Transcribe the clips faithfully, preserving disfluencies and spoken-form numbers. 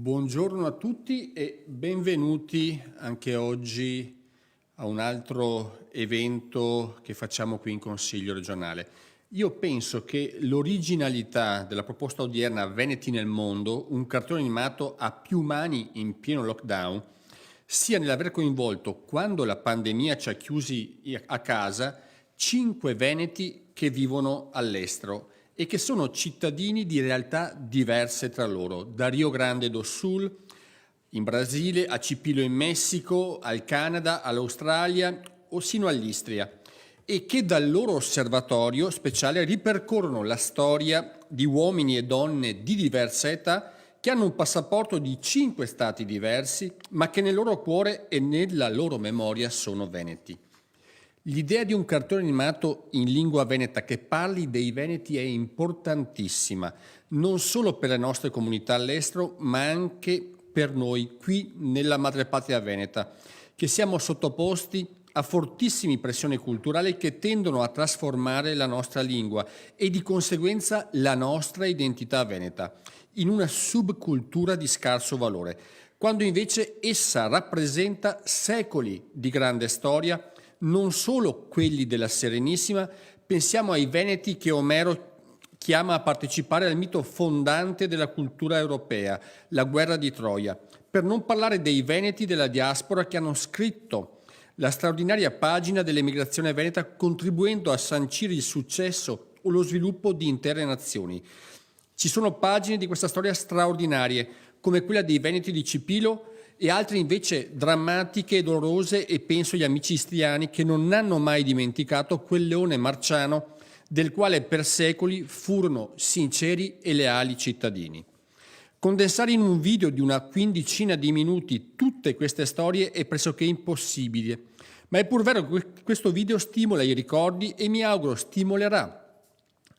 Buongiorno a tutti e benvenuti anche oggi a un altro evento che facciamo qui in Consiglio regionale. Io penso che l'originalità della proposta odierna Veneti nel mondo, un cartone animato a più mani in pieno lockdown, sia nell'aver coinvolto, quando la pandemia ci ha chiusi a casa, cinque veneti che vivono all'estero e che sono cittadini di realtà diverse tra loro, da Rio Grande do Sul in Brasile, a Chipilo in Messico, al Canada, all'Australia o sino all'Istria, e che dal loro osservatorio speciale ripercorrono la storia di uomini e donne di diversa età che hanno un passaporto di cinque stati diversi, ma che nel loro cuore e nella loro memoria sono veneti. L'idea di un cartone animato in lingua veneta che parli dei veneti è importantissima, non solo per le nostre comunità all'estero, ma anche per noi qui nella madrepatria veneta, che siamo sottoposti a fortissime pressioni culturali che tendono a trasformare la nostra lingua e di conseguenza la nostra identità veneta in una subcultura di scarso valore, quando invece essa rappresenta secoli di grande storia, non solo quelli della Serenissima, pensiamo ai Veneti che Omero chiama a partecipare al mito fondante della cultura europea, la guerra di Troia, per non parlare dei Veneti della diaspora che hanno scritto la straordinaria pagina dell'emigrazione veneta, contribuendo a sancire il successo o lo sviluppo di intere nazioni. Ci sono pagine di questa storia straordinarie, come quella dei Veneti di Cipilo, e altre invece drammatiche e dolorose, e penso agli amici istriani che non hanno mai dimenticato quel leone marciano del quale per secoli furono sinceri e leali cittadini. Condensare in un video di una quindicina di minuti tutte queste storie è pressoché impossibile, ma è pur vero che que-, questo video stimola i ricordi e mi auguro stimolerà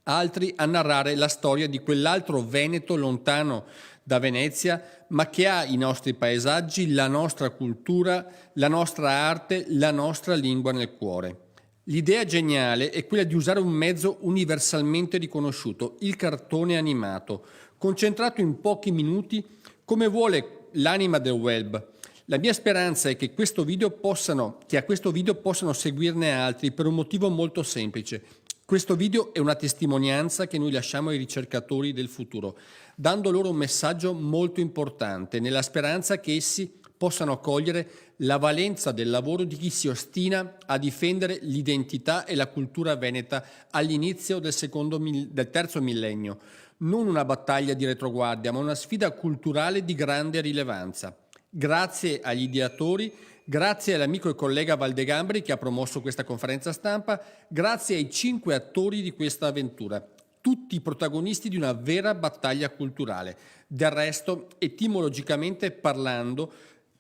altri a narrare la storia di quell'altro Veneto lontano da Venezia, ma che ha i nostri paesaggi, la nostra cultura, la nostra arte, la nostra lingua nel cuore. L'idea geniale è quella di usare un mezzo universalmente riconosciuto, il cartone animato, concentrato in pochi minuti come vuole l'anima del web. La mia speranza è che questo video possano, che a questo video possano seguirne altri per un motivo molto semplice. Questo video è una testimonianza che noi lasciamo ai ricercatori del futuro, dando loro un messaggio molto importante, nella speranza che essi possano cogliere la valenza del lavoro di chi si ostina a difendere l'identità e la cultura veneta all'inizio del secondo mil-, del terzo millennio. Non una battaglia di retroguardia, ma una sfida culturale di grande rilevanza. Grazie agli ideatori, grazie all'amico e collega Valde Gambari che ha promosso questa conferenza stampa, grazie ai cinque attori di questa avventura, tutti i protagonisti di una vera battaglia culturale. Del resto, etimologicamente parlando,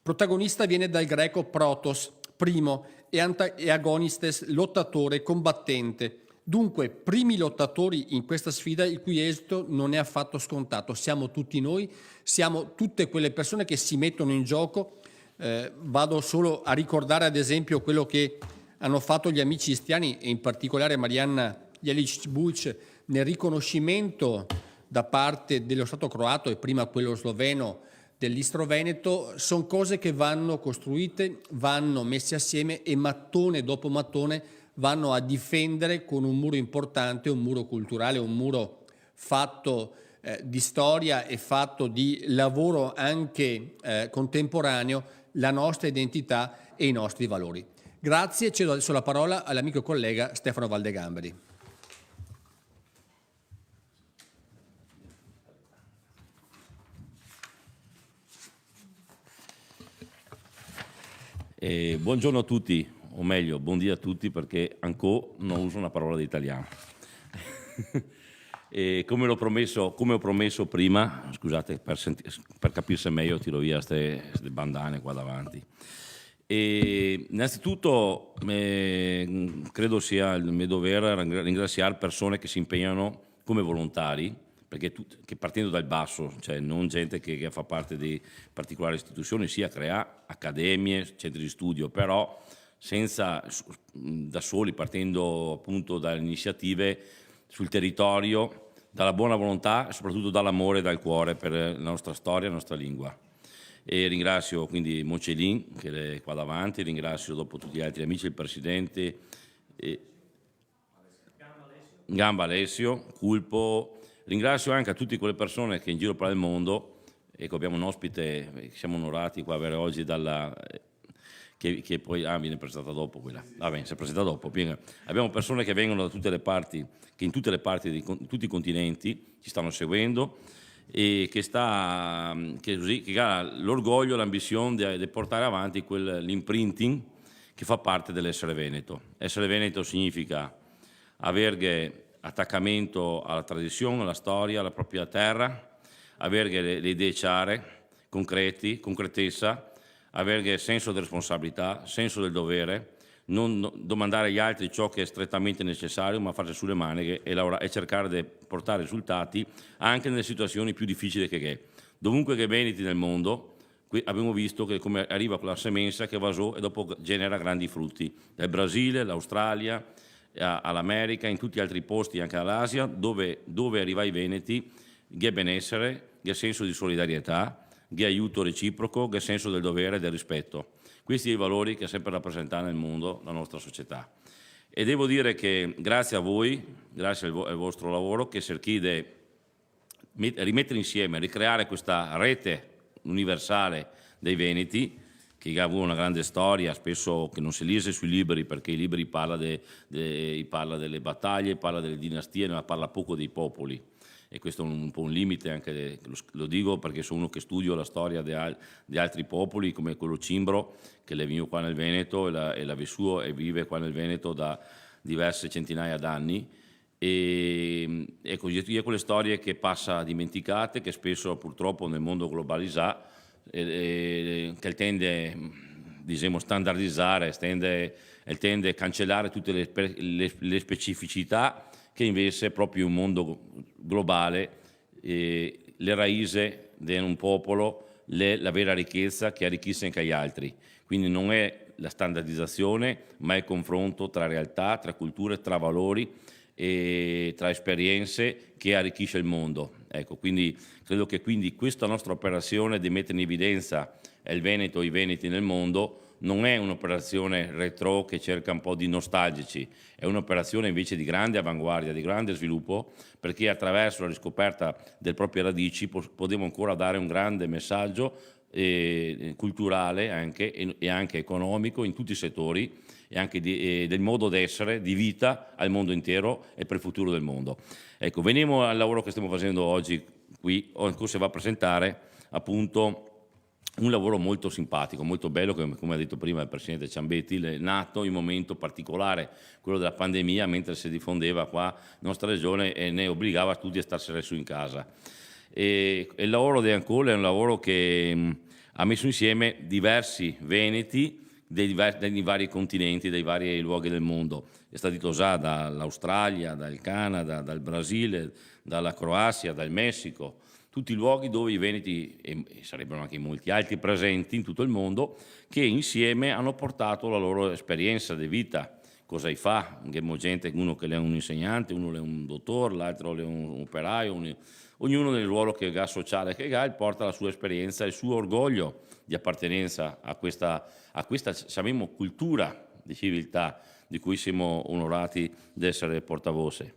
protagonista viene dal greco protos, primo, e anta-, e agonistes, lottatore, combattente. Dunque, primi lottatori in questa sfida, il cui esito non è affatto scontato. Siamo tutti noi, siamo tutte quelle persone che si mettono in gioco. Eh, vado solo a ricordare, ad esempio, quello che hanno fatto gli amici istriani, e in particolare Marianna Jelić-Bulc, nel riconoscimento da parte dello Stato croato e prima quello sloveno dell'Istro Veneto, son cose che vanno costruite, vanno messe assieme e mattone dopo mattone vanno a difendere con un muro importante, un muro culturale, un muro fatto, eh, di storia e fatto di lavoro anche, eh, contemporaneo, la nostra identità e i nostri valori. Grazie, cedo adesso la parola all'amico e collega Stefano Valdegamberi. Eh, buongiorno a tutti, o meglio, buondì a tutti, perché ancò no uso na parola de italian. E come l'ho promesso, come ho promesso prima, scusate, per senti-, per capirse meglio tiro via ste, ste bandane qua davanti. E innanzitutto, eh, credo sia il mio dovere ringra-, ringraziare persone che si impegnano come volontari, perché tut-, che partendo dal basso, cioè non gente che, che fa parte di particolari istituzioni, sia CREA, accademie, centri di studio, però senza, s-, da soli, partendo appunto dalle iniziative sul territorio, da la bona volontà e sopratuto da l'amore e dal cuore par la nostra storia e la nostra lingua. E ringrasio quindi Mocellin, che l'è qua davanti, ringrasio dopo tuti i altri amici, el presidente, e Gamba Alessio, Culpo, ringrasio anca tute quele persone che in giro par el mondo, eco, gavemo un ospite, eh, semo onorati qua avere ogi dala, eh, che, che po', ah, vien presentà dopo quela. Va ben, se presenta dopo. Gavemo persone che vien da tute le parti, che in tute le parti, de, in tuti i continenti, ci sta seguendo e che sta, che cusì, che ga l'orgoglio, l'anbision de, de portar avanti quel, l'imprinting che fa parte de l'eser veneto. Eser veneto significa averghe atacamento a la tradision, a la storia, a la propria tera, averghe le, le idee ciare, concreti, concretesa, averghe senso de responsabilità, senso del dover, no, no domandar ai altri ciò che xe stretamente nesesario, ma farse su le maneghe e laorar e sercar de portar risultati anca nele situasion pì dificili che ghe xe. Dovunque che i veneti nel mondo, qui gavemo visto che come riva co la semensa che va zo e dopo genera grandi fruti. Dal Brasile, l'Australia, a, a l'America, in tuti i altri posti, anca a l'Asia, dove, dove riva i veneti, ghe xe beneser, ghe xe senso de solidarietà, ghe xe aiuto reciproco, ghe xe senso del dover e del rispeto. Questi i valori che ga senpre rapresentà nel mondo la nostra società. E devo dir che grasie a voi, grasie al vo-, al vostro laoro, che serchì de met-, rimeter insieme, ricrear questa rete universal dei veneti, che ga avuo una grande storia, speso che no se lese sui libri, parché i libri i parla de, de, i parla dele bataglie, i parla dele dinastie, ma parla poco dei popoli. E questo xe un, un po' un limite anca de, lo s-, lo digo parché so uno che studio la storia de al-, de altri popoli, come quelo cimbro, che l'è vegnù qua nel Veneto e l'à, e l'à visuo e vive qua nel Veneto da diverse centinaia d'ani. E, eco, xe, xe quele storie che pasa dimenticate, che speso purtropo nel mondo globalizà, eh, eh, che el tende, disemo, standardizar, el tende, el tende cancelar tute le spe-, le, le specificità che invese proprio in un mondo global, eh, le raise de un popolo, le, la vera richesa che arichise anca i altri. Quindi no xe la standardizasion, ma xe el confronto tra realtà, tra culture, tra valori e tra esperiense che arichisce el mondo. Eco, quindi credo che quindi questa nostra operasion de meter in evidenza el Veneto e i veneti nel mondo no xe un'operasion retro che serca un po' de nostalgici, xe un'operasion invese de grande avanguardia, de grande svilupo, parché atraverso la riscoperta dele proprie radici po-, podemo ancora dar un grande mesagio, eh, cultural anca e, e anca economico in tuti i setori e anca de, eh, del modo d'eser, de vita al mondo intero e par el futuro del mondo. Eco, vegnemo al laoro che stemo fasendo ogi qui, o-, cosa se va a presentar, apunto, un laoro molto sinpatico, molto bel, che, come ga dito prima el presidente Ciambetti, l'è nato in un momento particolar, quelo dela pandemia, mentre se difondeva qua in nostra region e ne obligava tuti a starsene su in casa. E, e el laoro de Ancol xe un laoro che, mm, ga meso insieme diversi veneti dei diver-, dai vari continenti, dai vari luoghi del mondo. Xe stà dito za da l'Australia, dal Canada, dal Brasil, da la Croazia, dal Mesico, tuti i luoghi dove i veneti, e, e sarebbero anche molti altri presenti in tutto il mondo, che insieme hanno portato la loro esperienza di vita. Cosa i fa? Ghemo gente, uno che l'è un insegnante, uno l'è un dotor, l'altro l'è un operaio, un, ognuno nel ruolo che ga, sociale che ga, porta la sua esperienza, il suo orgoglio di appartenenza a questa, a questa, ciamemo, cultura di civiltà di cui siamo onorati d'essere portavoce.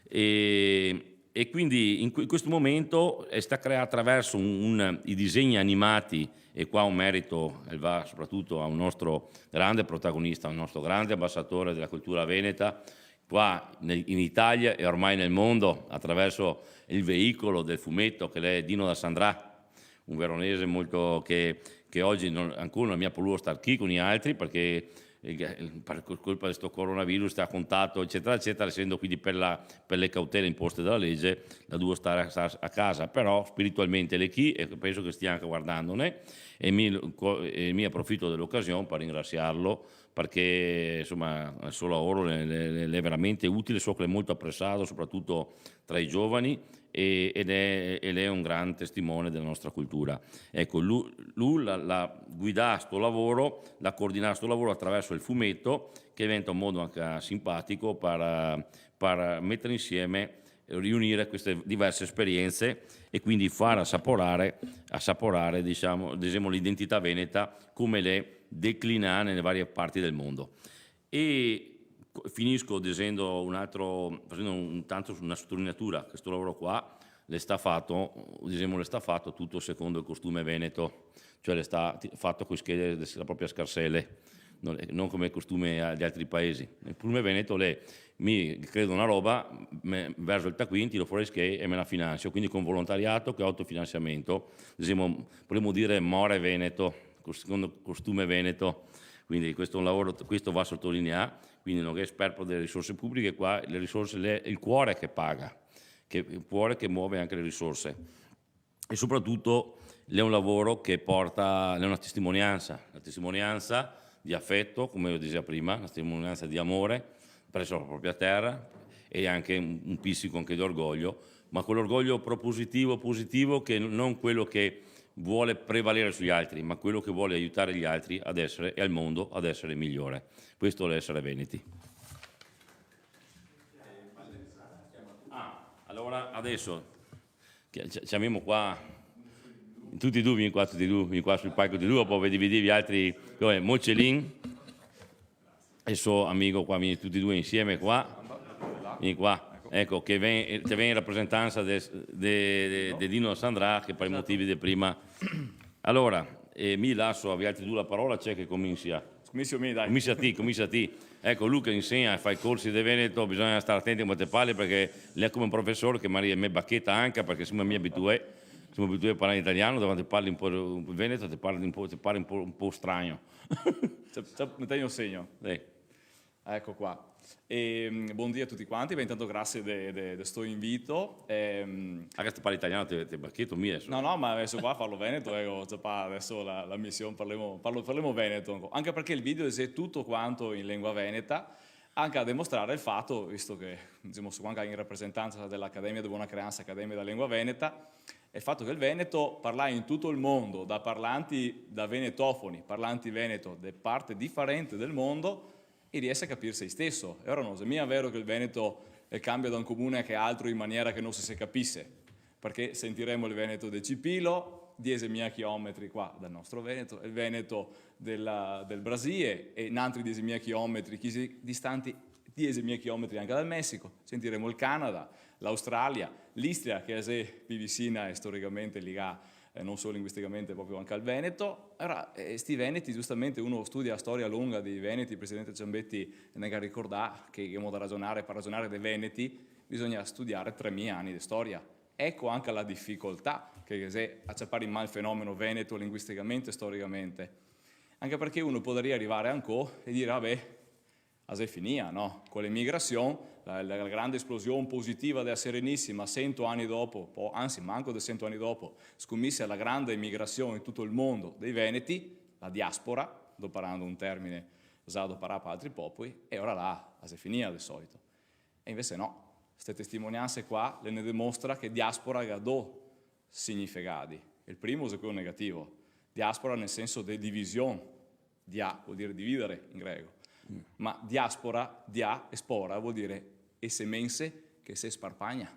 E, e quindi in que-, in questo momento xe stà creà atraverso un, un, i disegni animati, e qua un merito el va sopratuto a un nostro grande protagonista, un nostro grande ambasador dela cultura veneta, qua nel, in Italia e ormai nel mondo, atraverso el veicolo del fumeto che l'è Dino da Sandrà, un veronese molto che, che ogi no, ancora no ga mia poluo star chi co nialtri, parché, eh, par co-, colpa de sto coronavirus, sta a contato, ecetera, ecetera, esendo quindi par la, par le cautele imposte dala lege, l'à duo star a, star a casa, però spiritualmente l'è chi e penso che stia anca guardandone, e mi, co-, e mi aprofito de l'ocasion par ringrasiarlo parché, insoma, el so laoro l'è, l'è, l'è veramente utile, so che l'è molto apresà, sopratuto tra i giovani, e, e l'è, e l'è un gran testimone dela nostra cultura. Eco, lu, lu l'à, l'à guidà sto laoro, l'à coordinà sto laoro atraverso el fumeto, che diventa un modo anca sinpatico par, par meter insieme riunire queste diverse esperienze e quindi far assaporare, assaporare, diciamo, diciamo, l'identità veneta come l'è declinà nelle varie parti del mondo. E co-, finisco dicendo un altro, facendo un, tanto una sottolineatura, che sto lavoro qua l'è sta fato, diciamo, l'è sta fato tuto secondo el costume veneto, cioè l'è sta ti-, fato coi schei de, de la propria scarsele, non, non come costume a, de altri paesi. El costume veneto l'è, mi credo una roba, me, verso el tacuin, tiro fora i schei e me la finanzio, quindi con volontariato, che autofinanziamento, diciamo, podemo dire more veneto, cos-, secondo costume veneto, quindi questo è un lavoro, questo va sottolineato, quindi non è sperpero delle risorse pubbliche, qua le risorse, le, el cuore che paga, che, el cuore che muove anche le risorse. E sopratuto l'è un lavoro che porta, l'è una testimonianza, una testimonianza di afeto, come io dicevo prima, una testimonianza di amore presso la propria terra e anche un, un pizzico anche di orgoglio, ma quell'orgoglio propositivo, positivo, che non quello che vuole prevalere sugli altri, ma quello che vuole aiutare gli altri ad essere, e al mondo ad essere migliore. Questo è l'essere veneti. Ah, allora adesso chi-, chi-, chiamiamo qua tutti e due, vien qua tutti e due, vien qua sul palco tutti e due, dopo ve dividì altri, come Mocellin e so amico qua, vien tutti e due insieme qua. Vien qua. Eco, che vien, che vien in rapresentansa de, de, de, de Dino Sandra, che par i motivi de prima. Alora, eh, mi laso a vialtri due la parola, chi xe che cominsia? Cominsio mi, dai. Cominsia ti, cominsia ti. Eco, lu che insegna, fa i corsi de veneto, bisogna star atenti come te parli, parché l'è come un profesor che magari me bacheta anca, parché semo mia abituai, semo abituai a parlar in italian, quando te parli un po' in veneto, te parli un po', te parli un po', un po' strano. Ciò, ciò, me tegno segno. Sì. Eco qua. E, mm, bondì a tuti quanti, beh, intanto grasie de, de, de sto invito. Ehm, anca se te parli italian, te, te bacheto mi deso. No, no, ma deso qua parlo veneto, eco, cioè, pa-, deso la, la mision, parlemo, parlo, parlemo veneto, anca parché el video xe tuto quanto in lengua veneta, anca a demostrare el fato, visto che, disemo, so qua anca in rapresentansa de l'Academia de Bona Creansa, Academia de la Lengua Veneta, el fato che el veneto, parlà in tuto el mondo, da parlanti, da venetofoni, parlanti veneto, de parte difarente del mondo, e riese a capirse isteso. E ora no xe mia vero che el veneto, eh, cambia da un comune a che altro in maniera che no se, se capise, parché sentiremo el veneto de Cipilo, diese mia chilometri qua dal nostro Veneto, el veneto dela, del Brasile, e n'antri diese mia chilometri, chi xe distanti diese mia chilometri anca dal Mesico, sentiremo el Canada, l'Australia, l'Istria, che xe pi visina e storicamente ligà, eh, no solo linguisticamente, proprio anca al veneto. Ora, eh, sti veneti, giustamente, uno studia la storia longa dei veneti, el presidente Ciambetti ne ga ricordà che, che ghemo da rajonare, par rajonare de veneti, bisogna studiare tremila ani de storia. Eco anca la dificoltà che, che xe a ciapare in man el fenomeno veneto linguisticamente e storicamente. Anca parché uno podaria rivare ancò e dire, "Vabè, a xe finìa, no?" Co l'emigrasion, la, la, la grande esplosion positiva dela Serenisima, sento ani dopo, po, ansi, manco de sento ani dopo, scominsia la grande emigrasion in tuto el mondo dei veneti, la diaspora, doparando un termine za doparà par altri popoli, e ora là a xe finìa de solito. E invese no, ste testimonianse qua le ne demostra che diaspora ga do signifegadi. El primo xe queo negativo, diaspora nel senso de division, dia vol dire dividere in greco, ma diaspora, dia e spora vol dire e semense che se sparpagna.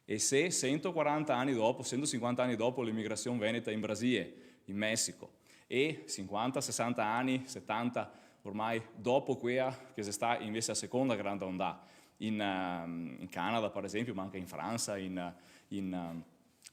E se sento quaranta ani dopo, sento sinquanta ani dopo l'emigrasion veneta in Brasile, in Mesico, e sinquanta, sesanta ani, setanta ormai, dopo quea che xe sta invese la seconda granda ondà, in, ehm, in Canada, par esenpio, ma anca in Fransa, in, in, ehm,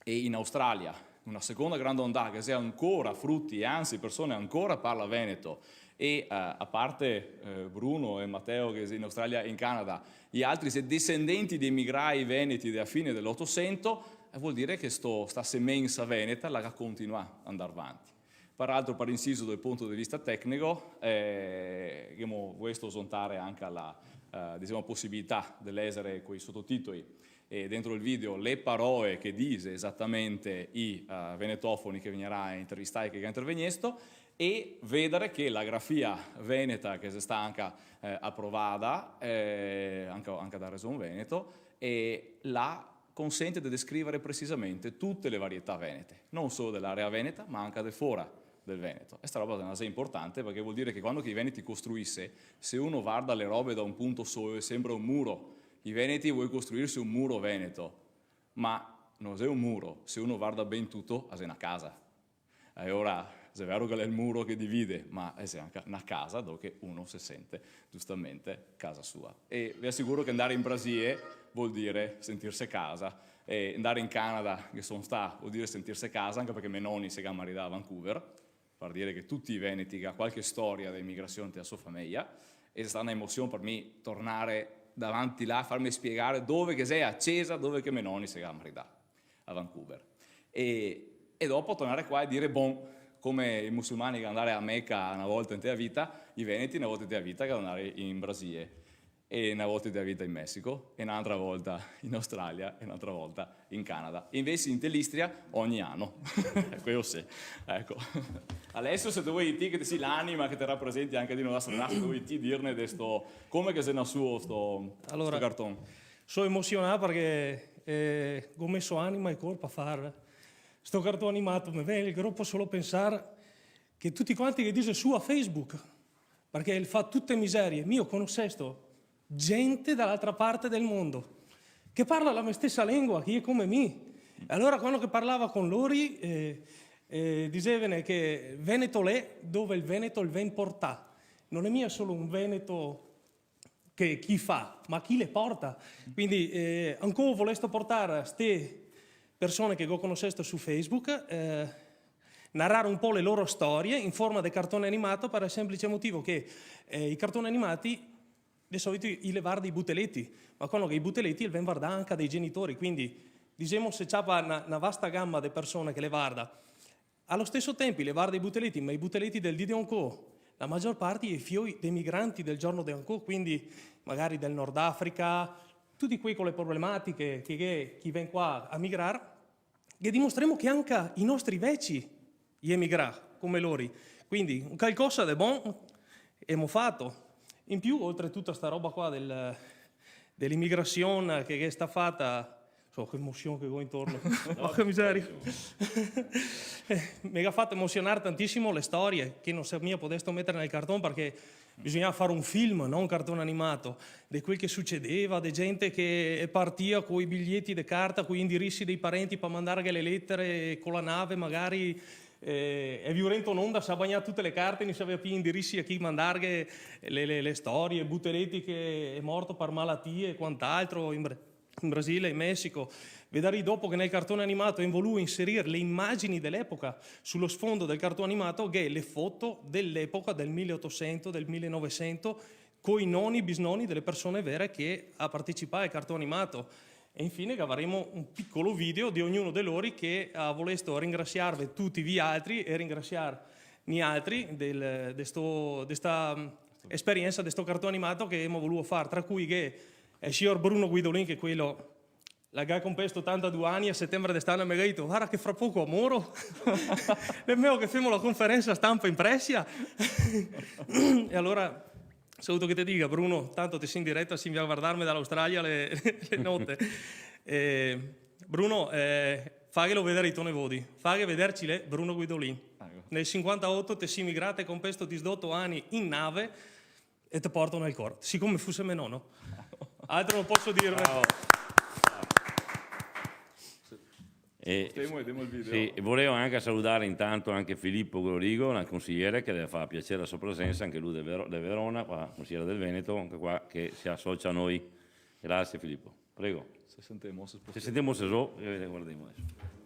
e in Australia, una seconda granda ondà che xe ancora fruti, e ansi persone ancora parla veneto, e, eh, a parte, eh, Bruno e Mateo che xe in Australia e in Canada, i altri xe desendenti de emigrai veneti dea fine de l'Otosento, eh, vol dire che sto, sta semensa veneta la ga continuà a ndar vanti. Par altro, par insiso, dal punto de vista tecnico, eh, ghemo volesto zontare anca la, eh, disemo, posibilità de lèzare quei sototitoli, eh, dentro el video, le paroe che dixe esatamente i, eh, venetofoni che vegnarà intervistai e che ga intervegnesto, e vedare che la grafia veneta, che xe sta anca, eh, aprovada, eh, anca, anca da Region Veneto, e la consente de descrivare presisamente tute le varietà venete, no solo de l'area veneta, ma anca de fora del Veneto. E sta roba xe importante, parché vol dire che quando che i veneti costruise, se uno varda le robe da un punto solo, senbra un muro, I veneti vol costruirse un muro veneto, ma no xe un muro, se uno varda ben tuto, a xe na casa. E ora, xe vero che l'è el muro che divide, ma xe anca na casa dove che uno se sente, giustamente, casa sua. E ve asicuro che ndare in Brasile vol dire sentirse casa, e ndare in Canada, che son stà, vol dire sentirse casa, anca parché me noni se ga maridà a Vancouver, par dire che tuti i veneti ga qualche storia de emigrasion te la so fameja, e xe stà na emosion par mi tornare davanti là, farme spiegare dove che xe a cesa, dove che me noni se ga maridà a Vancouver. E, e dopo tornare qua e dire, bon, come i musulmani che ndare a Mecca na volta inte la vita, i veneti na volta inte la vita che ndare in Brasile, e na volta inte la vita in Messico, e n'altra volta in Australia, e n'altra volta in Canada. E invese inte l'Istria ogni ano. Queo sì, eco. Alessio, se te vol ti, che te si l'anima che te rapresenti anca de Nova Sardegna, se te vol ti dirne de sto, come che xe nasuo sto, Alora, sto carton? So emosionà parché, eh, go meso anima e corpo a far sto carton animà. Me vien el gropo solo pensar che tuti quanti che dise su a Facebook, parché el fa tute miserie. Mi go conosesto gente da l'altra parte del mondo che parla la me stesa lengua, che i è come mi. E alora, quando che parlava con lori, eh, eh, disevene che Veneto l'è dove el Veneto el vien portà. No l'è mia solo un Veneto che chi fa, ma chi le porta. Quindi, eh, ancò volesto portar ste persone che go conosesto su Facebook, eh, narrar un po' le loro storie in forma de cartone animato, par el semplice motivo che, eh, i cartoni animati de solito i, i le varda i buteleti, ma quando che i buteleti i ven vardà anca dai genitori, quindi, disemo, se ciapa na, na vasta gama de persone che le varda. A lo steso tempo i le varda i buteleti, ma i buteleti del dì de ancò, la magior parte i è fioi de migranti del giorno de ancò, quindi magari del Nord Africa, tuti quei co le problematiche che, che, che ven qua a migrar, che dimostremo che anca i nostri veci i emigrà come lori. Quindi un calcosa de bon emo fato. In più, oltre a tuta sta roba qua del, de l'emigrasion che, che xe stà fata, so, che emosion che go intorno. Porca miseria. Eh, me ga fato emosionar tantisimo le storie che no se mia podesto meter nel carton, parché bisognava far un film, no un carton animato, de quel che sucedeva, de gente che partìa coi biglieti de carta, coi indirisi dei parenti par mandarghe le letere co la nave, magari, eh, e viurento n'onda, se ga bagnà tute le carte, no se savea pì i indirisi a chi mandarghe le, le, le storie, buteleti che xe morto par malatie e quant'altro, in Bra-, in Brasile, in Messico. Vedarì dopo che nel cartone animato emo voluo inserir le imagini de l'epoca. Su lo sfondo del cartone animato gh'è le foto de l'epoca, del mile e otosento, del mile e novesento, coi noni, bisnoni dele persone vere che ga partecipà al cartone animato. E infine gavaremo un picolo video de ognuno de lori che ga volesto ringrasiarve tuti vialtri e ringrasiar nialtri del, de sto, de sta, mm, esperiensa de sto cartone animato che emo voluo far, tra cui che el sior Bruno Guidolin, che quelo l'à già compesto otantadue ani, a setembre de st'ano me ga dito: "Varda che fra poco moro, l'è mejo che femo la conferensa stampa in presia." E alora, saluto che te diga, Bruno, tanto te si in direta, si vien a vardarme da l'Australia le, le note. Eh, Bruno, eh, faghelo vedar ai to nevodi, faghe vedercile Bruno Guidolin. Eco. Nel sinquantaoto te si migrà, te compesto disdoto ani in nave, e te porto nel cor, sicome fuse me nono. Altro no poso dirve. Bravo. E, Stemo e demo el video. Sì, e volevo anca saludar intanto anca Filippo Guidolin, el consigliere, che ghe fa piaser la so presensa, anca lu de Vero-, de Verona, qua, consigliere del Veneto, anca qua che se asocia a noi. Grasie, Filippo. Prego. Se sentemo, se spo-, se sentemo, se so, eh, guardemo deso.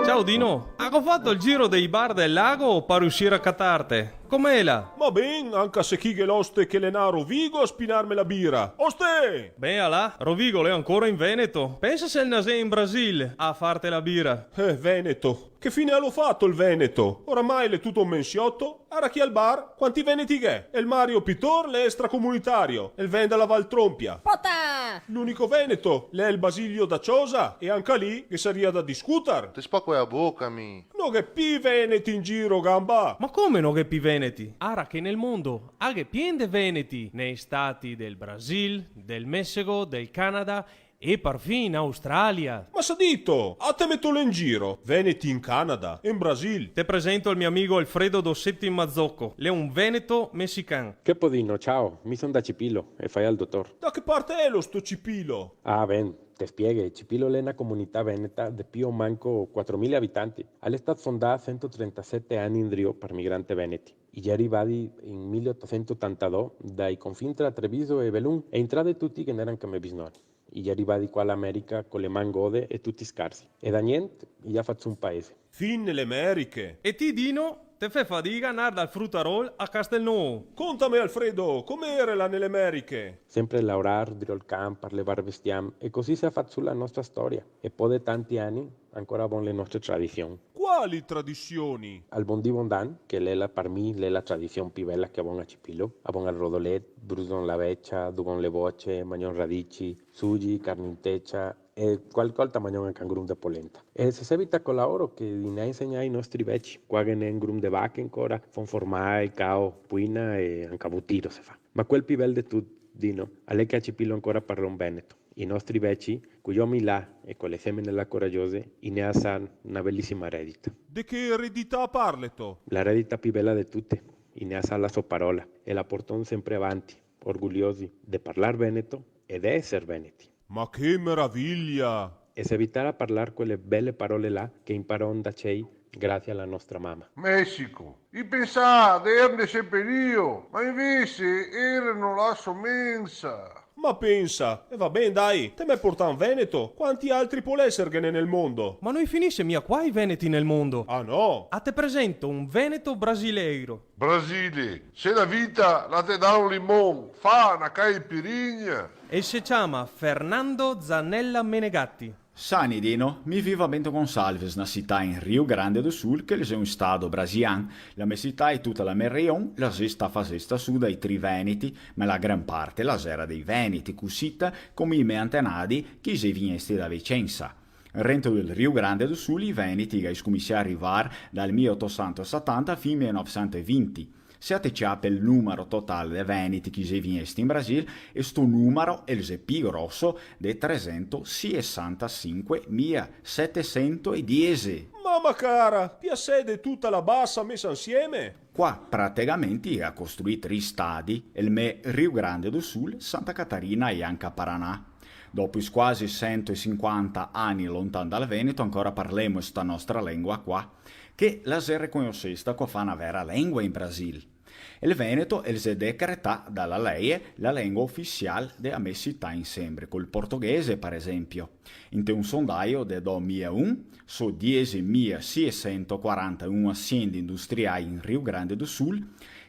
Ciao Dino, go fato el giro dei bar del lago par riusir a catarte. Come ela? Ma ben, anca se chi ghe l'è l'oste che l'è nà a Rovigo a spinarme la bira. Oste! Ben, alà, Rovigo l'è ancora in Veneto. Pensa se el nasè in Brasil a farte la bira. Eh, Veneto. Che fine l'à fato el Veneto? Oramai l'è tuto un mensioto. Ara chi al bar, quanti veneti gh'è? El Mario Pitor l'è extracomunitario, el vien da la Val Trompia. Pota! L'unico veneto l'è el Basilio da Ciosa, e anca lì ghe saria da discutar. Te spaco a boca, mi. No gh'è pi veneti in giro, gamba! Ma come no gh'è pi veneti? Ara che nel mondo a gh'è pien de veneti, nei stati del Brasil, del Messico, del Canada e parfin in Australia. Ma sa dito, a te metole in giro, veneti in Canada e in Brasil. Te presento el mio amigo Alfredo do Setim Mazzocco, l'è un veneto messican. Che po' Dino, ciao, mi son da Cipilo e fai el dotor. Da che parte elo sto Cipilo? Ah, ben, te spieghe, Cipilo l'è na comunità veneta de pi o manco quatromila abitanti. A l'è stat fondà sento trentasete ani indrio par migrante veneti. I xe rivadi in mile otosento otantadó dai confin tra Treviso e Belun, e intrade tuti che n'era anca me bisnoni. I xe rivadi qua l'America co le man gode e tuti scarsi. E da nient, i ga fat su un paese. Fin nele Meriche! E ti, Dino, te fè fadiga a ndar dal Frutarol a Castelnou? Contame, Alfredo, come ere là nele Meriche? Sempre laorar, drio el camp, par levar bestiam, e cusì se ga fat su la nostra storia. E po de tanti ani, ancora bon le nostre tradision. Quali tradisioni? Al Bondì Bondan, che l'è la, par mi, l'è la tradision pi bela che bon a Cipilo. A bon el rodolet, bruson la vecia, dugon le voce, magnon radici, sugi, carne in tecia, e qualche volta magnon anca un grum de polenta. E se se evita col laoro che i ne ga insegnà i nostri veci. Qua ghe n'è un grum de vache ancora, fon formai, cao, puina e anca butiro se fa. Ma quel pi bel de tut, Dino, a l'è che a Cipilo ancora parlon veneto. I nostri veci, coi omi là e co le femene là coragiose, i ne ga asà na belisima redita. De che redita parleto? La redita pi bela de tute. I ne ga asà la so parola e la porton sempre avanti, orguliosi de parlar veneto e de eser veneti. Ma che meraviglia! E se evitar a parlar quele bele parole là che i inparon da cei grasie a la nostra mama. Mesico. I pensà de erne seperio, ma invese ereno la so mensa. Ma pensa, e va ben, dai, te me portà in Veneto, quanti altri pol eserghene nel mondo? Ma no i finise mia qua i veneti nel mondo. Ah, no? A te presento un veneto brasileiro. Brasile, se la vita la te dà un limon, fa na caipirinha. E se ciama Fernando Zanella Menegatti. Sani, Dino, mi vivo a Bento Gonçalves, na cità in Rio Grande do Sul, che l'è un stado brasilian. La me cità e tuta la me reion la xe sta fasesta su dai tri veneti, ma la gran parte la xera dei veneti, cusita come i me antenadi che i xe vignesti da Vicensa. Rento del Rio Grande do Sul i veneti i ga scuminsià a rivar dal mile otosento e setanta fin mile novesento e vinti. Se a te ciape el numaro total de veneti che i xe vignesti in Brasil, e sto numaro el xe pi groso de tresento sesantasinque mila setesento e diese. Mama cara, piasè de tuta la basa mesa insieme? Qua praticamente i ga costruì tri stadi, el me Rio Grande do Sul, Santa Catarina e anca Paraná. Dopo i squasi sento e sinquanta ani lontan dal Veneto, ancora parlemo sta nostra lengua qua, che la xe reconosesta co fa na vera lengua in Brasil. El veneto el xe decretà da la leie la lengua ufisial de la me cità insenbri col portoghese, par esempio. Inte un sondaio de do mila e un, so diese mila seisento quarantaun asiendi industriai in Rio Grande do Sul,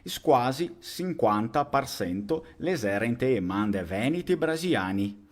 squasi sinquanta par sento le xera inte e man de veneti brasiliani.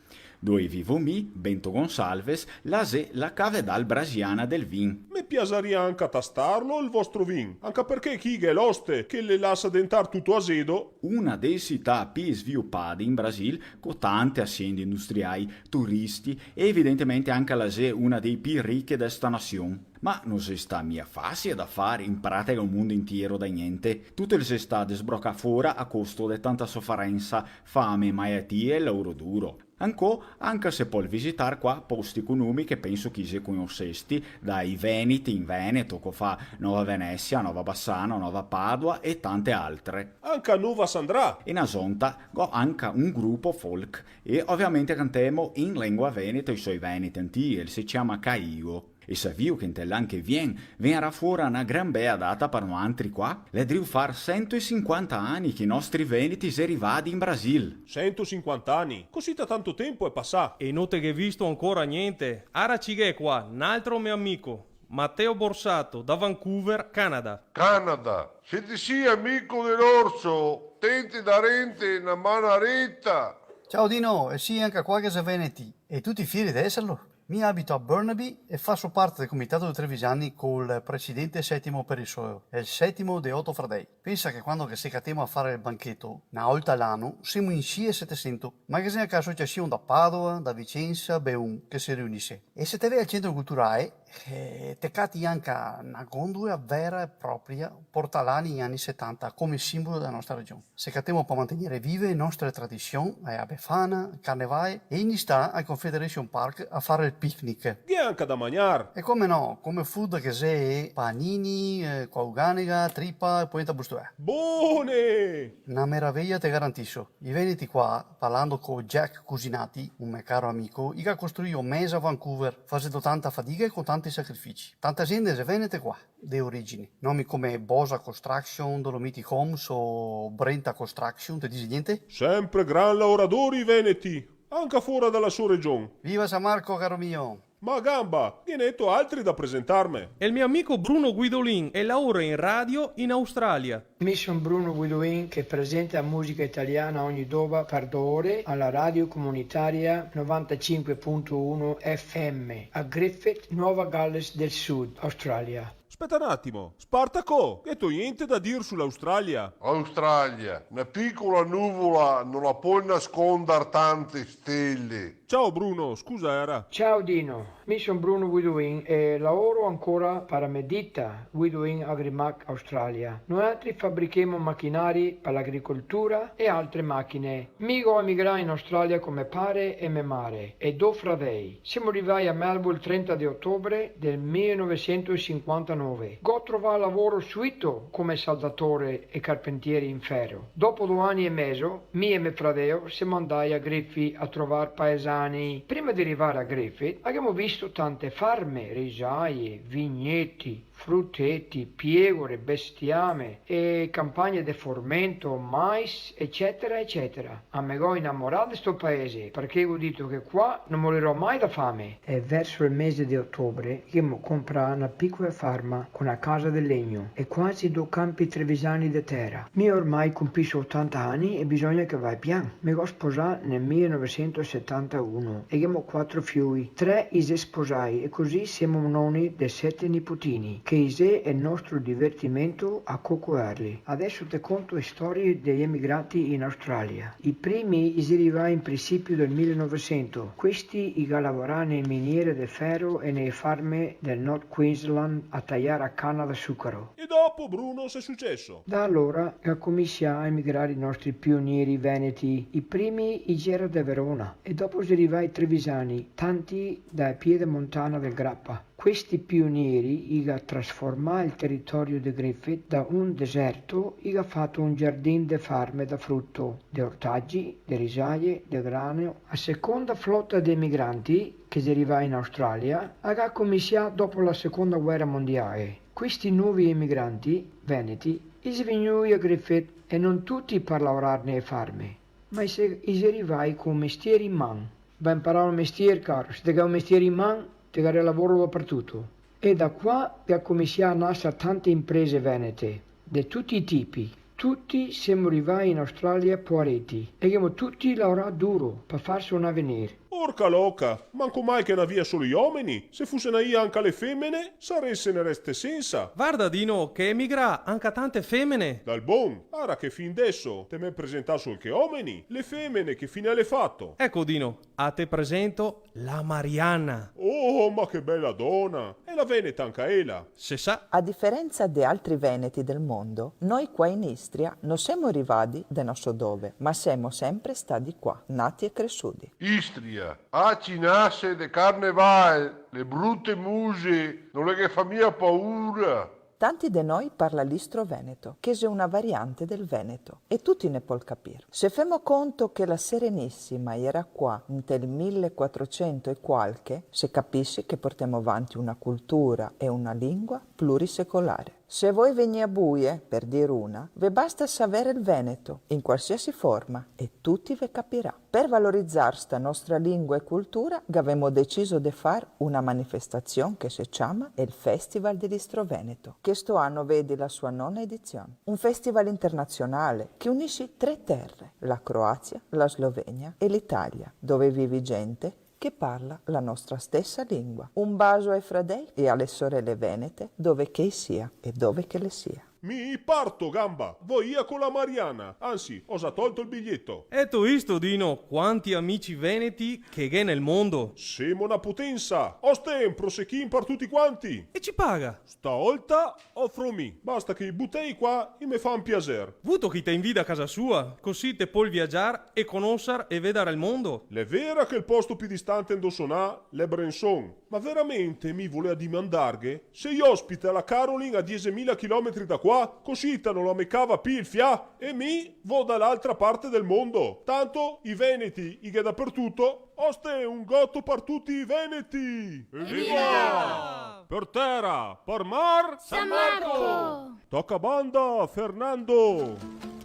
Dove vivo mi, Bento Gonçalves, la xe la cavedal brasiliana del vin. Me piasaria anca tastarlo el vostro vin, anca parché chi gh'è l'oste che le lasa dentar tuto azedo. Una dei cità pi sviupadi in Brasil, co tante asiendi industriai, turisti e evidentemente anca la xe una dei pi riche de sta nasion. Ma no xe sta mia fasie da far in pratica un mondo intiero da gnente. Tuto el xe sta desbrocà fora a costo de tanta sofarensa, fame, maiatie e laoro duro. Ancò, anca se pol visitar qua posti co nomi che penso che i xe conosesti dai veneti in Veneto, co fa Nova Venesia, Nova Bassano, Nova Padua e tante altre. Anca Nova Sandrà! E na zonta, go anca un grupo folk, e ovviamente cantemo in lengua veneta i soi veneti antighi, el se ciama Caigo. E savìo che inte l'an che vien vegnarà fora na gran bea data par noantri qua? L'è drio far sento e sinquanta ani che i nostri veneti xe rivadi in Brasil. Sento e sinquanta ani? Cusì ta tanto tempo xe pasà? E no te ghè visto ancora gnente? Ara ci gh'è qua n'altro me amico, Matteo Borsato, da Vancouver, Canada. Canada, se te si amico de l'orso, tente da rente na manareta. Ciao Dino, e sì, anca qua ghe xe veneti, e tuti fieri de eserlo. Mi abito a Burnaby e faso parte del comitato de Trevisani col presidente Setimo Perissoio, el setimo de oto fradei. Pensa che quando che se catemo a fare el bancheto, na olta l'ano, semo in sie e setesento, ma ghe xe anca asociasion da Padova, da Vicensa, Beun, che se riunise. E se te ve al centro culturae, eh, te cati anca na gondola vera e propria, portalani ani setanta, come simbolo dela nostra region. Se catemo par mantegnere vive e nostre tradision, eh, a Befana, Carnevae, e in istà al Confederation Park a fare el picnic. Ghe xe anca da magnar! E come no, come food ghe xe panini, eh, co a uganega, tripa e polenta brustoè. Bone! Na meraveia, te garantiso. I veneti qua, parlando co Jack Cusinati, un me caro amico, i ga costruìo meza Vancouver, fasendo tanta fadiga e con tanti sacrifici. Tanta zente xe venete qua, de origine. Nomi come Bosa Construction, Dolomiti Homes o Brenta Construction, te dixe gnente? Sempre gran laoradori i veneti, anca fora dala so region. Viva San Marco, caro mio! Ma gamba, ghe n'eto altri da presentarme? Xe el mio amico Bruno Guidolin e laora in radio in Australia. Mi son Bruno Guidolin che presenta la musica italiana ogni doba par do ore ala radio comunitaria novantasinque punto uno F M a Griffith, Nova Galles del Sud, Australia. Speta un atimo, Spartaco, gheto gnente da dir su l'Australia? Australia, na picola nuvola no la pol nascondar tante stele. Ciao Bruno, scusa, era. Ciao Dino, mi son Bruno Guidolin e laoro ancora par la me dita Guidolin Agrimac Australia. Noaltri fabrichemo machinari par l'agricoltura e altre machine. Mi go emigrà in Australia co me pare e me mare e do fradei. Semo rivai a Melbourne el trenta de otobre del mile novesento e sinquantanove. Go trovà lavoro suito come saldatore e carpentiere in fero. Dopo do ani e mezo, mi e me fradeo semo andai a Griffith a trovar paesani. Prima de rivar a Griffith, ghemo visto tante farme, risaie, vigneti, fruteti, piegore, bestiame e campagne de formento, mais, ecetera, ecetera. A me go inamorà de sto paese, parché go dito che qua no morirò mai da fame. E verso el mese de otobre ghemo comprà na picola farma co na casa de legno e quasi do campi trevisani de tera. Mi ormai compiso otanta ani e bisogna che vae pian. Me go sposà nel mile novesento e setantauno e ghemo quatro fioi. Tre i xe sposai e cusì semo noni de sete nipotini, che i xe el nostro divertimento a cocoarli. Adeso te conto e storie dei emigrati in Australia. I primi i xe rivai in principio del mile novesento. Questi i ga lavorà ne miniere de fero e ne farme del North Queensland a taiar a cana da sucaro. E dopo, Bruno, xe suceso? Da alora ga cominsià a emigrare i nostri pionieri veneti. I primi i gera de Verona e dopo xe rivai trevisani, tanti da Piedemontana del Grappa. Questi pionieri i ga trasformà el teritorio de Griffith da un deserto, i ga fato un giardin de farme da fruto, de ortagi, de risaie, de grano. A seconda flota de emigranti che xe rivà in Australia a ga cominsià dopo la seconda guera mondiale. Questi novi emigranti veneti i xe vegnui a Griffith e no tuti par laorar ne farme, ma i xe, i xe rivai co un mestier in man. Va inparà un mestier, caro, se te ga un mestier in man, te ga lavoro dapartuto. E da qua ga cominsià a nasar tante imprese venete, de tuti i tipi. Tuti semo rivai in Australia poareti e ghemo tuti laorà duro par farse un avenir. Orca loca, manco mal che n'avea solo i omeni, se fuse naia anca le femene, sarese ne reste sensa. Varda, Dino, che emigrà anca tante femene. Dal bon, ara che fin deso te m'è presentà sol che omeni, le femene che fine le è fato? Eco, Dino, a te presento la Marianna. Oh, ma che bela dona! E la veneta anca ela? Se sa. A diferensa de altri veneti del mondo, noi qua in Istria no semo rivadi de no so dove, ma semo sempre stadi qua, nati e cresudi. Istria, aci nase de Carneval, le brute muse, no le ghe fa mia paura. Tanti de noi parla l'istro-veneto, che xe una variante del veneto, e tuti ne pol capir. Se femo conto che la Serenisima iera qua ntel milequatrocento e qualche, se capisi che portemo vanti una cultura e una lingua plurisecolare. Se voi vegnì a Buie, per dir una, ve basta saver el veneto, in qualsiasi forma, e tuti ve capirà. Per valorizar sta nostra lingua e cultura, gavemo deciso de far una manifestazion che se ciama el Festival de l'Istro-Veneto, che sto ano vedi la sua nona edizion. Un festival internazionale che unisi tre terre, la Croazia, la Slovenia e l'Italia, dove vivi gente che parla la nostra stesa lengua. Un baso ai fradei e a le sorele venete, dove che i sia e dove che le sia. Mi parto, gamba! Vo ia co la Mariana! Ansi, go za tolto el biglieto! Eto isto, Dino, quanti amici veneti che gh'è nel mondo? Semo na potensa! Osten, prosechin par tuti quanti! E ci paga? Staolta ofro mi, basta che i butei qua i me fa un piaser. Vuto che i te invida a casa sua, cusì te pol viagiar e conosar e vedar el mondo? L'è vera che el posto pi distante ndo so nà l'è Brenson, ma veramente mi volea dimandarghe se i ospita la Caroline a diesemila chilometri da qua, cusì ita no la me cava pi el fià, e mi vo da l'altra parte del mondo. Tanto i veneti i gh'è dapertuto, Oste, un goto par tuti i veneti! Eviva! Per tera, per mar! San Marco! Toca banda, Fernando!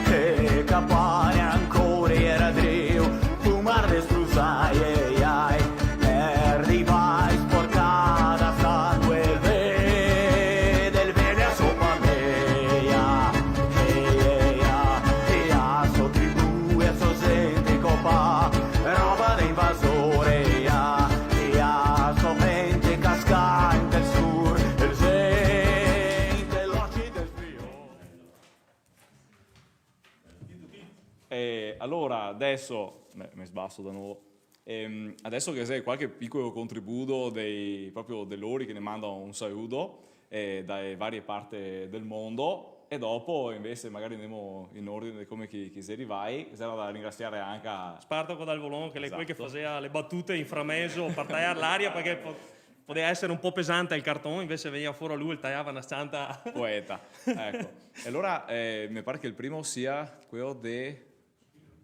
E capare ancora iera drio fumar de strusaie, ai, e rivai sporcà da sangue, vede el vene a so fameia, e, e, a, e a so tribù e a so zente copà, roba de invasore, e a, e a so mente cascà inte el sur, el zente l'oci del frio. E alora, adeso, me, me sbaso de novo. Ehm, adeso ghe xe qualche picolo contributo dei, proprio de lori che ne manda un saludo, eh, da varie parti del mondo, e dopo invese magari ndemo in ordine de come che, che xe rivai, xe da ringrasiar anca Spartaco Dal Volon, che l'è quel che, esato, fasea le batute in framezo par taiar l'aria, parché po-, podea esare un po' pesante el carton, invese vegnea fora lu e el taiava na s-cianta. Poeta, eco. E alora, eh, me pare che el primo sia queo de,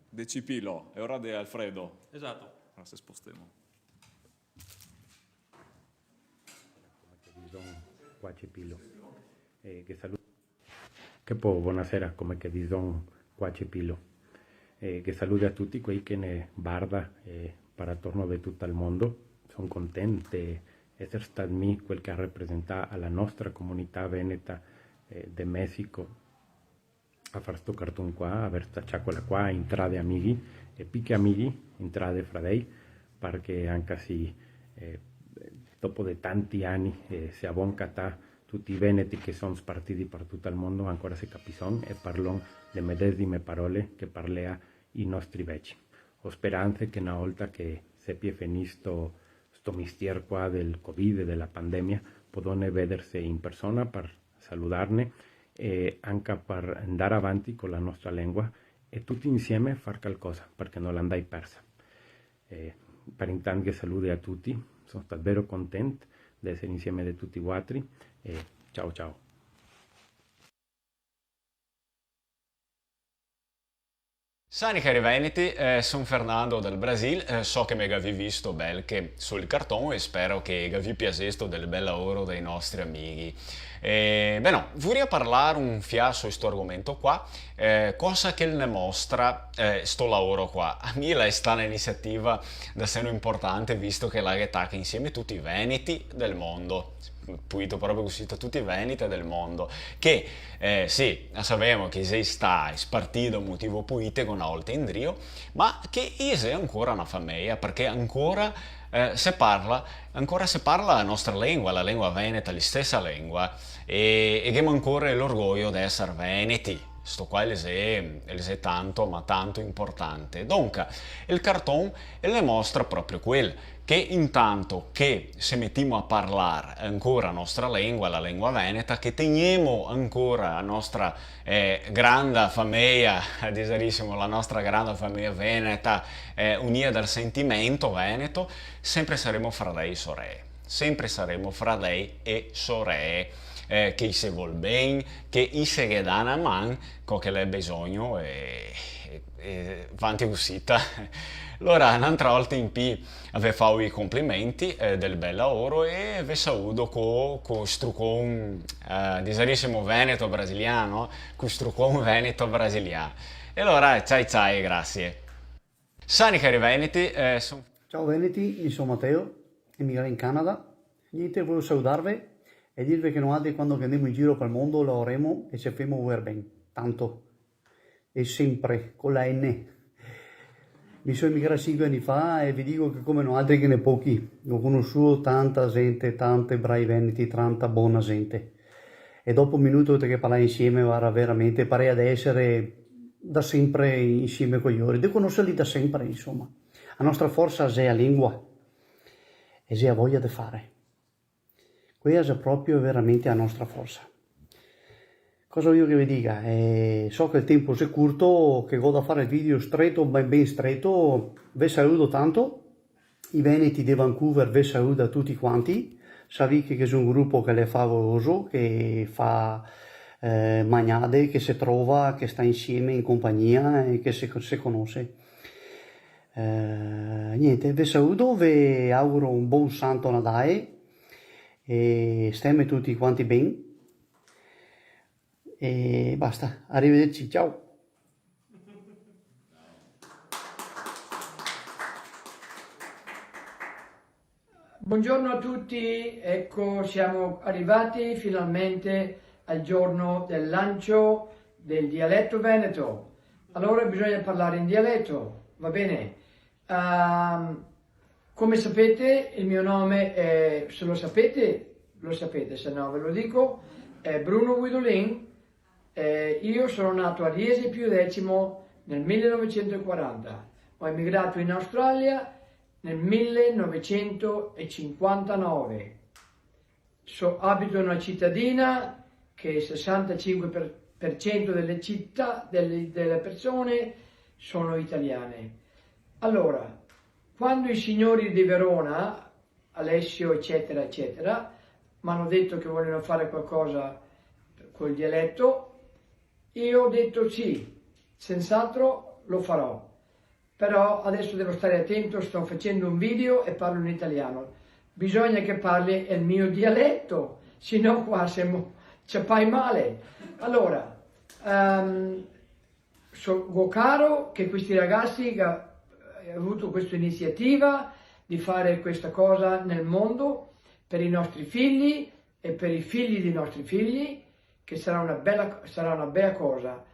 de Cipilo, e ora de Alfredo. Esato. Alora se spostemo. Come che dixon qua Cipilo. Eh, che salu-, che po, bonasera, come che dixon qua Cipilo. Eh, che salude a tuti quei che ne varda, eh, par atorno de tuto el mondo. Son content de eser stat mi quel che ga representà a la nostra comunità veneta, eh, de Mesico, a far sto carton qua, aver sta ciacola qua, intrà de amighi, e pi che amighi, intrà de fradei, parché anca se, eh, dopo de tanti ani, eh, se avon catà tuti i veneti che son spartidi par tuto el mondo, ancora se capison e parlon le medesime parole che parlea i nostri veci. Go speranse che na volta che se pie fenì sto, sto mistier qua del Covid, de la pandemia, podone vederse in persona par saludarne e anca par ndar avanti co la nostra lengua e tuti insieme far calcosa, parché no la ndai persa. E par intant ghe salude a tuti, son stat vero content de eser insieme de tuti vuatri e ciao ciao. Sani cari veneti, eh, son Fernando dal Brasil, eh, so che me gavì visto belche sul carton e spero che gavì piasesto del bel laoro dei nostri amighi. Eh, beh, no, voria parlar un fià su sto argomento qua, eh, cosa che ne mostra, eh, sto laoro qua. A mi la xe stà na iniziativa da seno importante, visto che la ghe taca insieme tuti i veneti del mondo. Puito proprio cusì, tuti i veneti del mondo, che, eh, sì, la savemo che i xe stà spartì da un motivo puitego na volta indrio, ma che i xe ancora na fameia, parché ancora, eh, se parla, ancora se parla la nostra lengua, la lengua veneta, la stesa lengua, e, e ghemo ancora l'orgoio de eser veneti. Sto qua el xe, el xe tanto, ma tanto importante. Donca, el carton, el ne mostra proprio quel, che intanto che se metimo a parlar ancora la nostra lengua, la lengua veneta, che tegnemo ancora la nostra, eh, granda fameia, disarìsimo, la nostra granda fameia veneta, eh, unia dal sentimento veneto, sempre saremo fradei e soree. Sempre saremo fradei e soree. eh, che i se vol ben, che i se ghe dà na man co che l'è besogno e, e, e vanti cusita. Alora, n'antra volta in pi, ve fao i complimenti, eh, del bel laoro e ve saludo co, co strucon, eh, disarìsimo veneto brasiliano, co strucon veneto brasiliano. E alora, ciao ciao, grasie. Sani cari veneti, eh, son... Ciao veneti, mi son Mateo e mi vivo in Canada. Gnente, volevo saludarve e dirve che noaltri quando che ndemo in giro pel mondo laoremo e se femo voler ben, tanto. E sempre, co la N. Mi so emigrà sinque ani fa e ve digo che come noaltri ghe n'è pochi. Go conosuo tanta zente, tante bravi veneti, tanta bona zente. E dopo un minuto che parlà insieme, varda, veramente, parea de esere da sempre insieme co lori, de conoserli da sempre, insoma. A nostra forsa xe a lengua e xe a voia de fare. Quea xe proprio veramente a nostra forsa. Cosa voio che ve diga? Eh, so che el tempo xe curto, che go da fare el video streto, ben, ben streto. Ve saludo tanto. I veneti de Vancouver ve saluda tuti quanti. Savì che, che xe un grupo che l'è favoloso, che fa, eh, magnade, che se trova, che sta insieme in compagnia e che se, se conose. Eh, gnente, ve saludo, ve auguro un bon Santo Nadale e steme tuti quanti ben. E basta, arrivederci, ciao. Buongiorno a tutti, ecco, siamo arrivati finalmente al giorno del lancio del dialetto veneto. Allora bisogna parlare in dialetto, va bene? Ehm, come sapete, il mio nome è, se lo sapete, lo sapete, se no ve lo dico, è Bruno Guidolin. Eh, io sono nato a Riese Pio decimo nel millenovecentoquaranta, ho emigrato in Australia nel millenovecentocinquantanove. So-, abito in una cittadina che il sessantacinque per cento delle città, delle, delle persone sono italiane. Allora, quando i signori di Verona, Alessio, eccetera, eccetera, m'hanno detto che vogliono fare qualcosa col dialetto, io ho detto: "Sì, senz'altro lo farò. Però adesso devo stare attento, sto facendo un video e parlo in italiano. Bisogna che parli el mio dialetto, se no qua semo ciapai male." Allora, ehm, so-, go caro che questi ragazzi che ha, ha avuto questa iniziativa di fare questa cosa nel mondo per i nostri figli e per i figli dei nostri figli, che sarà una bella, sarà una bella cosa.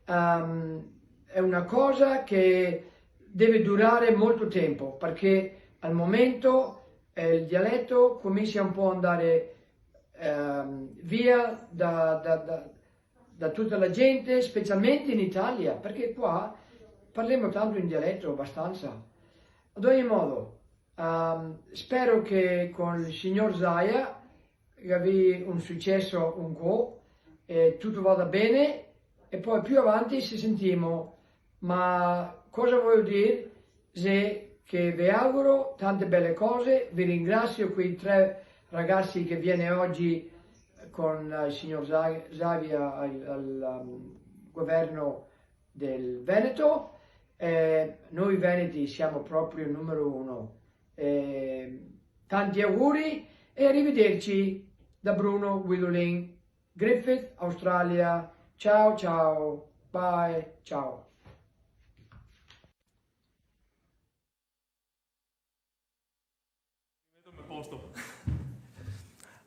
Ehm, è una cosa che deve durare molto tempo, perché al momento, eh, il dialetto comincia un po' a andare, ehm, via da, da, da, da tutta la gente, specialmente in Italia, perché qua parliamo tanto in dialetto, abbastanza. Ad ogni modo, ehm, spero che con il signor Zaia gavì un suceso ancò, e tuto vada ben, e po' più avanti se sentimo. Ma cosa voio dir? Xe che ve auguro tante bele cose, ve ringrasio quei tre ragasi che vien ogi con el signor Za-, Xavi al, al, um, governo del Veneto. Eh, noi veneti semo proprio el numero uno. Eh, tanti auguri e arrivederci da Bruno Guidolin, Griffith, Australia. Ciao, ciao. Bye, ciao.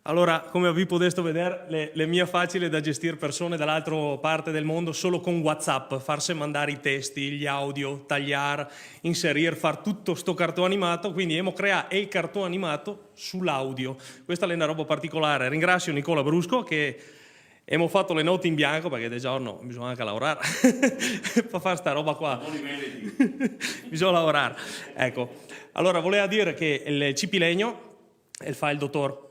Alora, come vì podesto veder, l'è, l'è mia facile da gestir persone da l'altra parte del mondo solo con WhatsApp, farse mandar i testi, gli audio, tagliar, inserir, far tuto sto carton animato, quindi emo creà el carton animato su l'audio. Questa l'è na roba particolare. Ringrasio Nicola Brusco che emo fato le noti in bianco, parché de giorno bisogna anca laorar par far sta roba qua. Bisogna laorar. Eco. Alora, voleva dir che el Cipilegno el fa el dotor.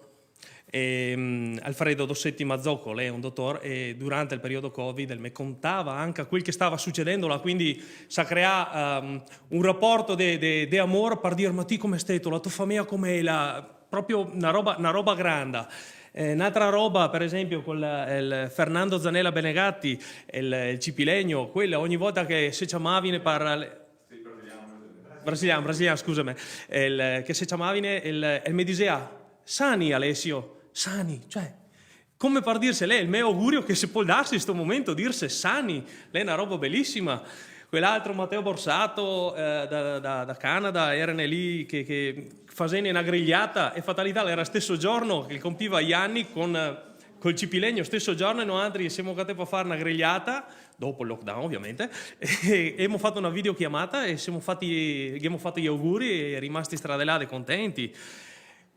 Ehm, Alfredo Dossetti Mazzocco, l'è un dotor, e durante el periodo Covid el me contava anca quel che stava sucedendo là, quindi se creà, ehm, un raporto de, de, de amor par dir: "Ma ti come steto, la to fameja come la", proprio na roba, na roba granda. Eh, n'altra roba, par esenpio, col, el Fernando Zanella Benegatti, el, el Cipilegno, quel, ogni volta che se ciamavine par le, brasilian, brasilian, scusame, el, che se ciamavine, el, el me disea: "Sani, Alessio, sani", cioè, come par dirse, l'è el me augurio che se pol darse in sto momento, dirse sani, l'è na roba belisima. Quel altro, Matteo Borsato, eh, da, da, da Canada, erene lì che, che fasene na grigliata, e fatalità, l'era steso giorno che compiva i ani con, col Cipilegno, steso giorno, e noantri semo catai par far na grigliata, dopo el lockdown, ovviamente, e, e emo fato na videochiamata e semo fati, ghe emo fato i auguri e rimasti stradelade contenti.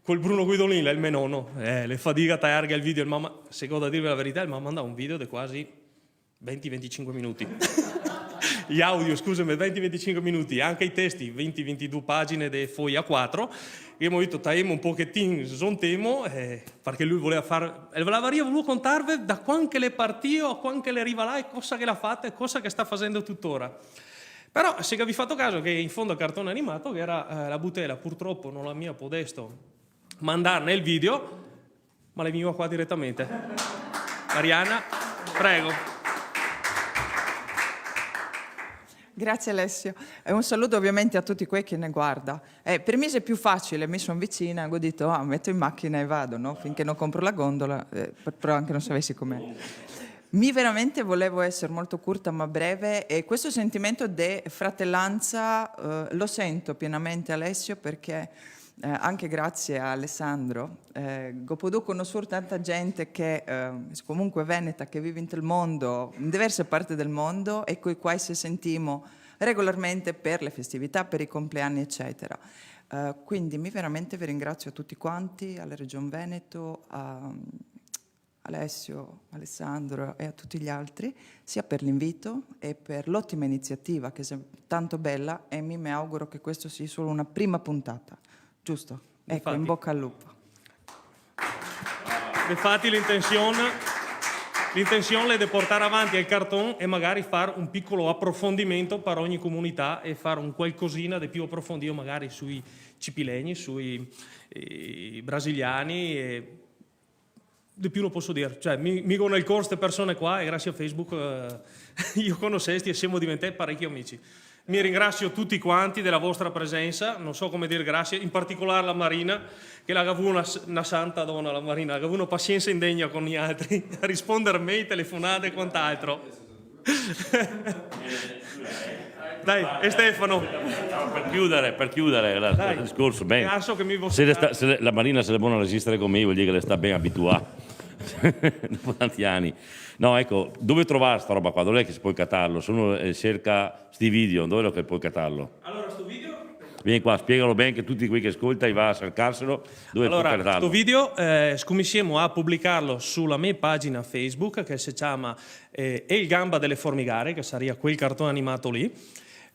Col Bruno Guidolin, l'è el me nono, eh, l'è fadiga a taiarghe el video, el m'à ma-, se go da dirve la verità, el m'à mandà un video de quasi venti, venticinque minuti. I audio, scusame, venti, venticinque minuti, anca i testi, venti, ventidue pagine de foi A quatro. Ghemo dito, taemo un pochetin, zontemo, eh, parché lu voleva far, el l'avarìa voluo contarve da quand che l'è partìo a quand che l'è rivà là e cosa che l'à fato e cosa che sta fasendo tutora. Però, se gavì fato caso che in fondo al carton animà gh'era, eh, la butela, purtropo no la mia podesto mandar nel video, ma l'è vegnua qua diretamente. Mariana, prego. Grazie Alessio. E un saluto ovviamente a tuti quei che ne guarda. Eh, per mi xe più facile, mi son vicina, go dito, ah, meto in machina e vado, no? Finché non compro la gondola, eh, per-, però anche non sapessi come. Mi veramente volevo essere molto curta ma breve, e questo sentimento de fratellanza, eh, lo sento pienamente, Alessio, perché, eh, anche grazie a Alessandro, eh, go podù conosur tanta gente che, eh, comunque veneta, che vive in el mondo, in diverse parti del mondo, e coi quali se sentimo regolarmente per le festività, per i compleanni, eccetera. Eh, quindi mi veramente vi ringrazio a tutti quanti, alla Region Veneto, a Alessio, Alessandro e a tutti gli altri, sia per l'invito e per l'ottima iniziativa che xe tanto bella, e mi me auguro che questo sia solo una prima puntata, giusto? Ecco, in bocca al lupo. Infati l'intension, l'intension l'è de portar avanti el carton e magari far un picolo aprofondimento par ogni comunità e far un qualcosina de più aprofondìo magari sui cipilegni, sui, eh, brasiliani e de più no poso dir. Cioè, mi, mi go nel cor ste persone qua e grasie a Facebook, eh, i go conosesti e semo diventai parechi amici. Mi ringrasio tuti quanti dela vostra presensa, no so come dir grasie, in particolar la Marina, che la ga vuo na s-, na santa dona, la Marina, la ga vuo na pasiensa indegna con nialtri, a risponder mail, telefonade e quant'altro. Dai, e Stefano? No, per chiudere, per chiudere la, el discorso, ben. Se l'è sta-, se l'è, la Marina se l'è bona a resistere con mi, vol dir che l'è sta ben abituà. Dopo tanti ani. No, eco, dove trovar sta roba qua? Dove xe che se pol catarlo? Se uno, eh, serca sti video, dove xe che pol catarlo? Alora, sto video? Vien qua, spiegalo ben che tuti quei che scolta i va a sercarselo. Dove pol catarlo? Alora, sto video, eh, scominsiemo a publicarlo su la me pagina Facebook che se ciama, eh, El Gamba dele Formigare, che saria quel carton animà lì.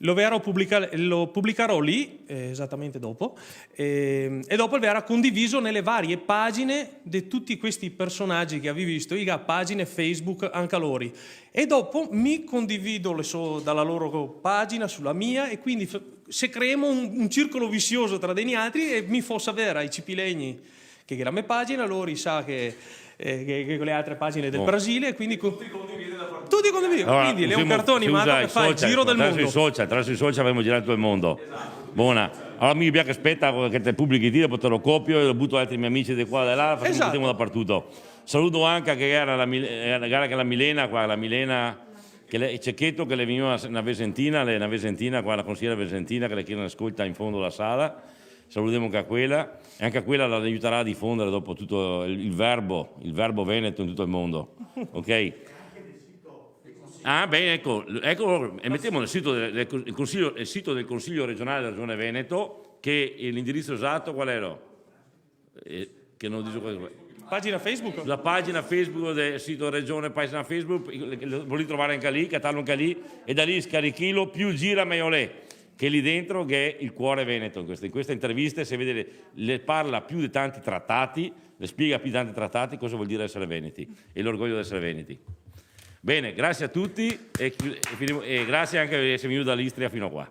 Lo verò publica-, lo publicarò lì, eh, esatamente dopo, ehm, e dopo el verà condiviso nele varie pagine de tuti questi personagi che gavì visto, i ga pagine Facebook anca lori. E dopo mi condivido le so-, dala loro pagina su la mia, e quindi f-, se creemo un, un circolo visioso tra de nialtri e mi fo saver ai cipilegni che, che la me pagina, lori i sa che, eh, che, che le altre pagine del Brasile, e quindi co-, tuti condivide dapartuto. Tuti condivide, quindi l'è un carton animà che fa el giro del mondo. Atraverso i social, atraverso i social femo girar tuto el mondo. Bona. Alora mi, bia che speta che te publichi ti, dopo te lo copio e lo buto a altri me amici de qua e de là, fasemo, metemo dapartuto. Saludo anca che gera la Mil-, eh, gera anca la Milena qua, la Milena, che l'è, Cecchetto, che l'è vegnua na, na vesentina, l'è na vesentina qua, la consiliera vesentina, che l'è chi ne scolta in fondo la sala. Saludemo anca quela, e anca quela la aiutarà a difondere dopo tuto el, el verbo, el verbo veneto in tuto el mondo. Ok? Ah, ben, eco, eco, e metemo el sito del, del cons-, el consiglio, el sito del Consiglio regionale dela Regione Veneto, che l'indirizzo esato qual è? Eh, che no digo qual è. Pagina Facebook? La pagina Facebook del sito Regione, pagina Facebook, lo podì trovar anca lì, catarlo anca lì, e da lì scarichilo, più gira mejo l'è, che lì dentro gh'è el cuore veneto, in queste, in queste interviste se vede, le, le parla più de tanti tratati, le spiega più de tanti tratati cosa vol dir esere veneti, e l'orgoglio d'esere veneti. Bene, grasie a tuti, e chi-, e finimo, e grasie anca de esere vegnui da l'Istria fin qua.